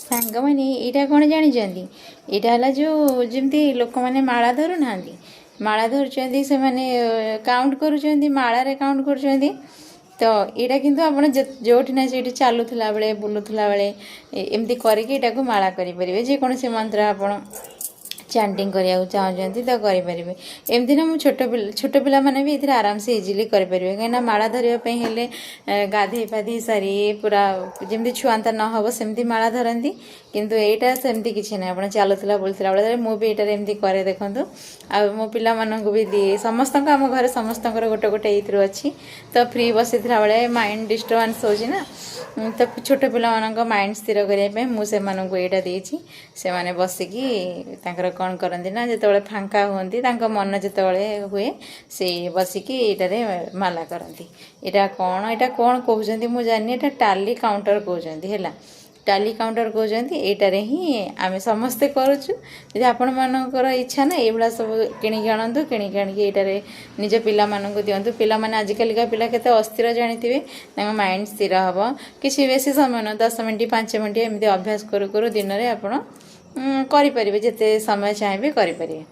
ସାଙ୍ଗମାନେ, ଏଇଟା କ'ଣ ଜାଣିଛନ୍ତି? ଏଇଟା ହେଲା ଯେଉଁ ଯେମିତି ଲୋକମାନେ ମାଳା ଧରୁନାହାନ୍ତି, ମାଳା ଧରୁଛନ୍ତି, ସେମାନେ କାଉଣ୍ଟ କରୁଛନ୍ତି, ମାଳାରେ କାଉଣ୍ଟ କରୁଛନ୍ତି। ତ ଏଇଟା କିନ୍ତୁ ଆପଣ ଯେଉଁଠି ନା ସେଇଠି ଚାଲୁଥିଲା ବେଳେ, ବୁଲୁଥିଲା ବେଳେ ଏମିତି କରିକି ଏଇଟାକୁ ମାଳା କରିପାରିବେ। ଯେକୌଣସି ମନ୍ତ୍ର ଆପଣ ଚାଣ୍ଟିଂ କରିବାକୁ ଚାହୁଁଛନ୍ତି ତ କରିପାରିବେ। ଏମିତି ନା ମୁଁ ଛୋଟ ପିଲାମାନେ ବି ଏଥିରେ ଆରାମସେ ଇଜିଲି କରିପାରିବେ। କାହିଁକିନା ମାଳା ଧରିବା ପାଇଁ ହେଲେ ଗାଧେଇ ପାଧେଇ ସାରି ପୁରା ଯେମିତି ଛୁଆନ୍ତା ନ ହେବ ସେମିତି ମାଳା ଧରନ୍ତି। କିନ୍ତୁ ଏଇଟା ସେମିତି କିଛି ନାହିଁ। ଆପଣ ଚାଲୁଥିଲା ବୁଲୁଥିଲା ବେଳେ ମୁଁ ବି ଏଇଟାରେ ଏମିତି କରେ, ଦେଖନ୍ତୁ। ଆଉ ମୋ ପିଲାମାନଙ୍କୁ ବି ଦିଏ। ସମସ୍ତଙ୍କ, ଆମ ଘରେ ସମସ୍ତଙ୍କର ଗୋଟେ ଗୋଟେ ଏଇଥିରୁ ଅଛି। ତ ଫ୍ରି ବସିଥିଲା ବେଳେ ମାଇଣ୍ଡ ଡିଷ୍ଟର୍ବାନ୍ସ ହେଉଛି ନା, ତ ଛୋଟ ପିଲାମାନଙ୍କ ମାଇଣ୍ଡ ସ୍ଥିର କରିବା ପାଇଁ ମୁଁ ସେମାନଙ୍କୁ ଏଇଟା ଦେଇଛି। ସେମାନେ ବସିକି ତାଙ୍କର କ'ଣ କରନ୍ତି ନା, ଯେତେବେଳେ ଫାଙ୍କା ହୁଅନ୍ତି, ତାଙ୍କ ମନ ଯେତେବେଳେ ହୁଏ, ସେ ବସିକି ଏଇଟାରେ ମାଲା କରନ୍ତି। ଏଇଟା କ'ଣ କହୁଛନ୍ତି ମୁଁ ଜାଣିନି। ଏଇଟା ଟାଲି କାଉଣ୍ଟର କହୁଛନ୍ତି, ହେଲା, ଟାଲି କାଉଣ୍ଟର କହୁଛନ୍ତି। ଏଇଟାରେ ହିଁ ଆମେ ସମସ୍ତେ କରୁଛୁ। ଯଦି ଆପଣମାନଙ୍କର ଇଚ୍ଛା ନା, ଏଇଭଳିଆ ସବୁ କିଣିକି ଆଣନ୍ତୁ। କିଣିକି ଆଣିକି ଏଇଟାରେ ନିଜ ପିଲାମାନଙ୍କୁ ଦିଅନ୍ତୁ। ପିଲାମାନେ, ଆଜିକାଲିକା ପିଲା କେତେ ଅସ୍ଥିର ଜାଣିଥିବେ। ତାଙ୍କ ମାଇଣ୍ଡ ସ୍ଥିର ହେବ। କିଛି ବେଶୀ ସମୟ ନୁହଁ, 10 ମିନିଟ୍, 5 ମିନିଟ୍ ଏମିତି ଅଭ୍ୟାସ କରୁ କରୁ ଦିନରେ ଆପଣ କରିପାରିବେ। ଯେତେ ସମୟ ଚାହିଁବେ କରିପାରିବେ।